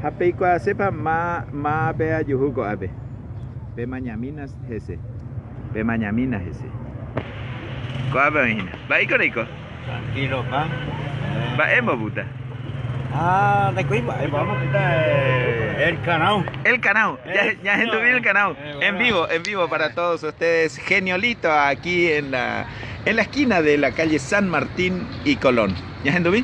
Ha peikuaasépa ma mávape ajuhu ko'ápe? Pemañamína hese. Pemañamína hese. Ko'ápe oĩ hína. Mba'éiko reiko? Tranquilo, pa. Mba'e mbopúta? Ah, ndaikuái mba'e mbopúta El Canao. El Canao. Ya, ya gente El Canao. En vivo, en vivo para todos ustedes. Geniolito aquí en la, en la esquina de la calle San Martín y Colón. ¿Ya gente?